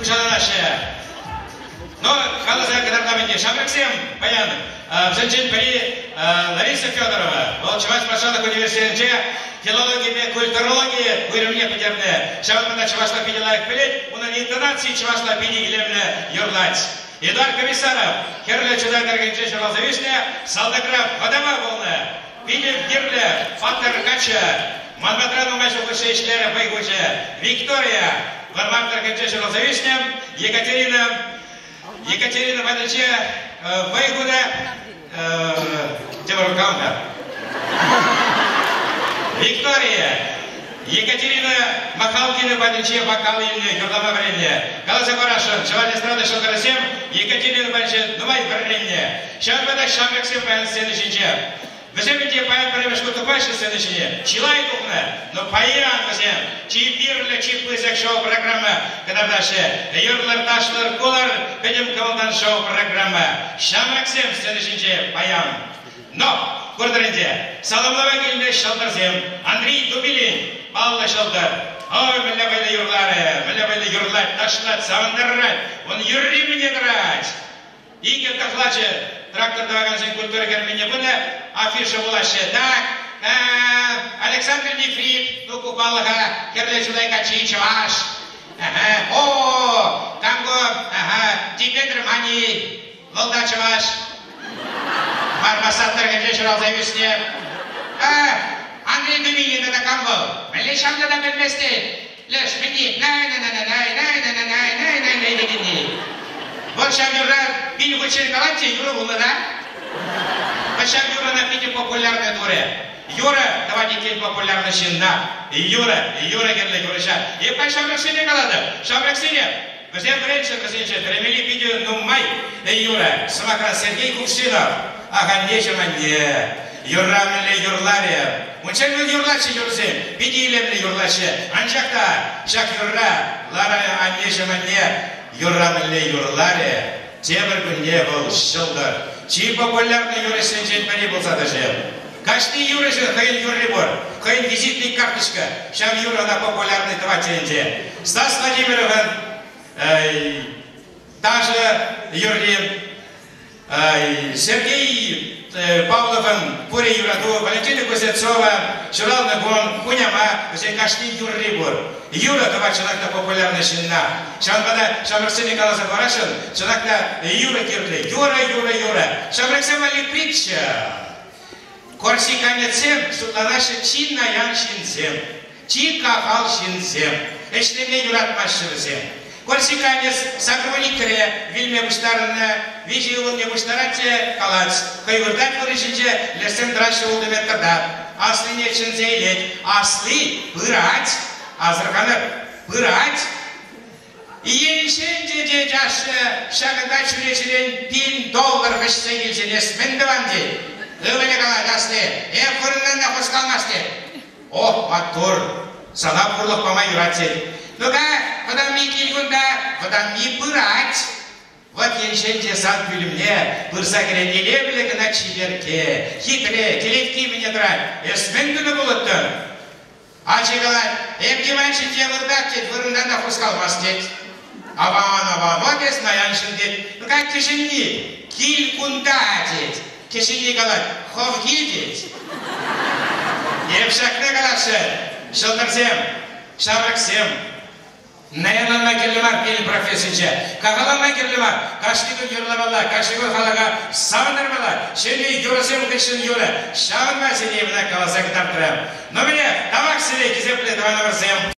пуҫланаҫҫӗ. Но каласа кӑтартма ҫамрӑксем паян вӗсенчен пӗри Лариса Федорова. Вӑл Чӑваш патшалӑх университетӗнче филологипе культурологи уйрӑмне пӗтернӗ. Ҫавӑнпа та чӑвашла питӗ лайӑх пӗлет, унӑн интонацийӗ чӑвашла питӗ илемлӗ юрлать. Эдуард Комиссаров Хӗрлӗ Чутай тӑрӑхӗнче ҫуралса ӳснӗ, салтакра вӑтама пулнӑ. Питӗ кирлӗ паттӑр каччӑ. Ман патра нумай ҫул хушши ӗҫлерӗ вӑй хучӗ. Виктория Вӑрмар тӑрӑхӗнче ҫуралса ӳснӗ. Екатерина Екатерина патӗнче вӑй хунӑ. Тепӗр кам-ха? Виктория Екатерина Махалкина патӗнче вокал илнӗ, юрлама вӗреннӗ. Каласа парасшӑн, чӑваш эстрада ҫӑлтӑрӗсем Екатерина патӗнче нумай вӗреннӗ. Ҫавӑнпа та ҫамрӑксем паян сцена ҫинче. Вӗсем ӗнтӗ паян пӗрремӗш хут тухаҫҫӗ сцена ҫине. Чылай тухнӑ, но паян вӗсем чи вирлӗ, чи пысӑк шоу-программа кӑтартаҫҫӗ. Юрлӑр, ташлӑр, кулӑр, пӗтӗм кӑмӑлтан шоу-программа. Ҫамрӑксем сцена ҫинче паян. Но, куртӑр ӗнтӗ, саламлама килнӗ ҫӑлтӑрсем. Андрей Дубилин, паллӑ ҫӑлтӑр. Ой, мӗнле вӑйлӑ юрларӗ, мӗнле вӑйлӑ юрлать, ташлать, савӑнтарать. Ун юрри мӗне тӑрать. Икӗ тӑхлачӑ трактор тӑвакансен культура керменне пынӑ, афиша вулаҫҫӗ. Так, Александр Нефрит, ну купаллӑха, Хӗрлӗ Чутай каччи, чӑваш. Ага, о, танго, ага, Димитр Мани, вӑл та чӑваш. Мармасат тӑрӑхӗнче ҫуралса ӳснӗ. Андрей Думинин тата кам вӑл? Мӗнле ҫавна та пӗлместӗн? Леш, мӗнни, най-най-най-най-най-най-най-най-най текенни. Вӑл ҫав юрра пин хутчен калать те юрӑ пулнӑ та. Вӑл ҫав юрӑна питӗ популярнӑй турӗ. Юрӑ тӑвать иккен популярнӑй ҫынна. Юрӑ, юрӑ кирлӗ юрӑҫа. Эп халь ҫамрӑксене калатӑп. Ҫамрӑксене Вӗсем вӗренччӗр, вӗсенче вӗренмелли питӗ нумай. Юра, сӑмахран, Сергей Кувшинов. Ах, аннеҫӗм, анне, юрра мӗнле юрларӗ. Унччен вӑл юрлатчӗ юрӑсем, питӗ илемлӗ юрлатчӗ. Анчах та ҫак юрра лара аннеҫӗм, анне, юрра мӗнле юрларӗ, тепӗр кунне вӑл ҫӑлтӑр. Чи популярнӑй юрӑҫсенчен пӗри пулса тӑчӗ. Кашни юрӑҫӑн хӑйӗн юрри пур, хӑйӗн визитный карточка. Ҫав юрӑ ӑна популярнӑй тӑвать ӗнтӗ. Стас Владимировӑн ташӑ юрри, Сергей Павловӑн Пурӗ юрату, Валентина Кузнецова ҫуралнӑ кун, хуняма, вӗсен кашни юрри пур. Юрӑ тӑвать чӑнах та популярнӑй ҫынна. Ҫавӑнпа та ҫамрӑксене каласа парасшӑн, чӑнах та юрӑ кирлӗ. Юрӑ, юрӑ, юрӑ. Ҫамрӑксем валли притча. Корсиканецсем шутланаҫҫӗ чи наян ҫынсем, чи кахал ҫынсем. Ӗҫлеме юратмаҫҫӗ вӗсем. Корсиканец сакӑрвуниккӗре вилме пуҫтарӑннӑ, виҫӗ ывӑлне пуҫтарать те калать, хӑй выртать вырӑн ҫинче, лешсем тӑраҫҫӗ ултӑ метрта. Аслине чӗнсе илет. Асли пырать, асӑрханӑр, пырать. Енчен те, тет ашшӗ, ҫакӑнта чӳречерен пин доллар вӗҫсе килсен эс мӗн тӑван тет. Ывӑлӗ калать асли, эп вырӑнтан та хускалмасть тет. Ох, маттур, сана пурлӑх пама юрать тет. Ну-ка, вӑтамми кил кунта, вӑтамми пырать. Вӑт енчен те сан пӳлӗмне пырса кӗрен илемлӗ кӑна чиперкке, хитре, кӗлетки мӗне тӑрать, эс мӗн тунӑ пулӑттӑн? Ачи калать, эп диван ҫинче выртать тет, вырӑнтан та хускалмасть тет. Аван, аван, вот эс наян ҫын тет. Ну как кӗҫӗнни, кил кунта тет. Кӗҫӗнни калать, хӑв кил тет. Эп ҫакна каласшӑн, ҫӑлтӑрсем, ҫамрӑксем, Наянланма кирлӗ мар пирӗн профессинче. Кахалланма кирлӗ мар. Кашни кун юрламалла, кашни кун халӑха савӑнтармалла. Ҫӗнӗ юрӑсем хыҫҫӑн юрӑ. Ҫавӑнпа сире ӑна каласа кӑтартрӑм. Ну мӗне, тавах сире, хисеплӗ тӑванӑмӑрсем.